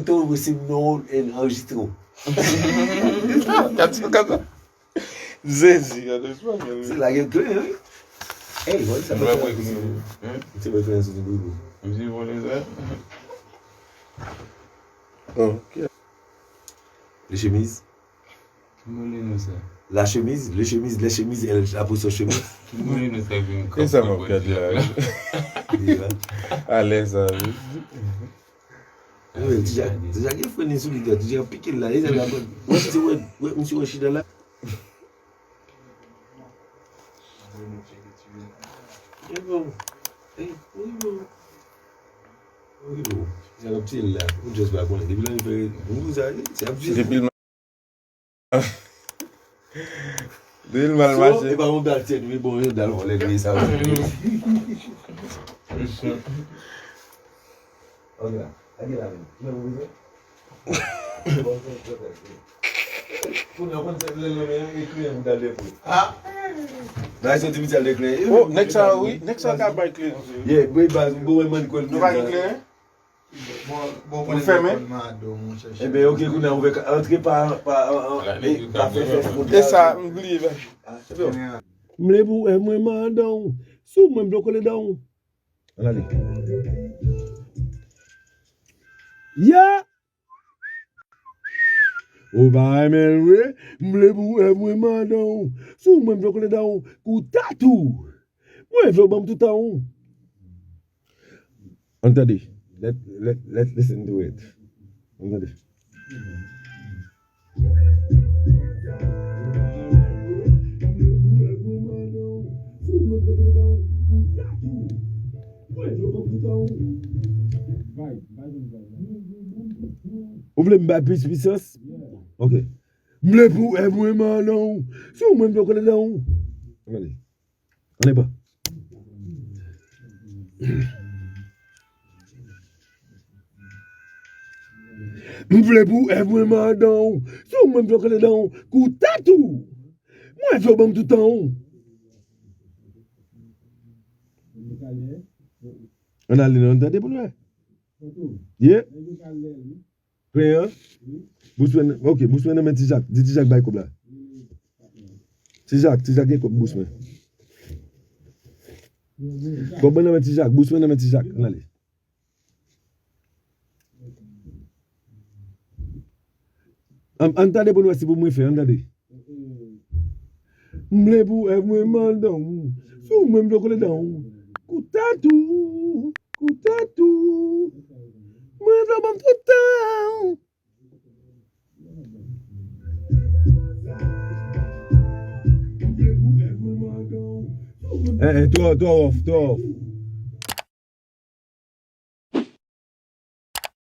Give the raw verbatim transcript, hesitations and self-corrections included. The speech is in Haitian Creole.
Tou, se non, en anrejistre. Gad sa, gad sa. Jezi, gade espanyòl, wi. Se la gen kle, wi. Ey, wè, sa va fè. Se mwen ki sou tou. Misye vole sa. Ok. Le chemise. Ki mole nou sa? La chemise, le chemise, les chemises, el, la pou son chemise. Ki mole nou sa vin. E sa m ap gade la? Alèz sa, wi. Wi, ti Jak, ti Jak gen fren li sou li, ti Jak pike l la, li la, wè, misye wè, wè, misye wè chita la. E bon. E, wi, bon. Wi, bon. Ti Jak ap tiye l la. Ou just pa konnen. Depi lè li fè, ou sa, se ap tiye l. Depi l Depi l mal mache. E pa yon dal tèt, wi, bon, yon dal vòlè, wi, sa vle di. Ok la. Ak la menm. Mwen pou bezwen. Kounye a, konn sèt lè nan men an, e kliyan pou dal depwe. Ah! Nan soti misye al de kliyan. Oh, nèg sa, wi, nèg sa ka bay kliyan. Yeah, bwe baz, mwen mande kòl. Nou pa gen kliyan? Bon, bon, ou konnen fèmen? Ebyen, ok, kounye a ouvè ka-, antre pa, pa, an, an, e, pa fè fè fòt. E sa, m bliye, ba. M leve w, e mwen madan w. Sou mwen, m vle w kole dan w. Ann ale. Ya! Ou pa renmen l vre? M leve w, e mwen madan w. Sou mwen, m vle w kole dan w. Kou tatou. Mwen vle w ban m tout tan w. Ann tande. Let, let, let's listen to it. Ann tande. Ou vle m bay plis pisans? Ok. M leve w, e mwen madan w. Sou mwen, m vle w kole dan w. Ann ale. Ann ale pa. M vle pou w, e mwen madan w. Sou mwen, m vle kole dan w. Kou tatou. Mwen vle w ban m tout tan w. Ann ale non, tande pou nou wè. Ye. Pran an. Bousman, ok, Bousman nan men Ti Jak. Di Ti Jak bay kòb la. Ti Jak, Ti Jak gen kòb Bousman. Kòb mwen nan men Ti Jak, Bousman nan men Ti Jak. Ann ale. Ann, ann tande pou nou wè si pou mwen fè, ann tande. M vle pou w, e mwen madan w. Sou mwen, m vle kole dan w. Kou tatou, kou tatou. Mwen vle w ban m tout tan. Eh, eh, twò, twò wòf, twò wòf.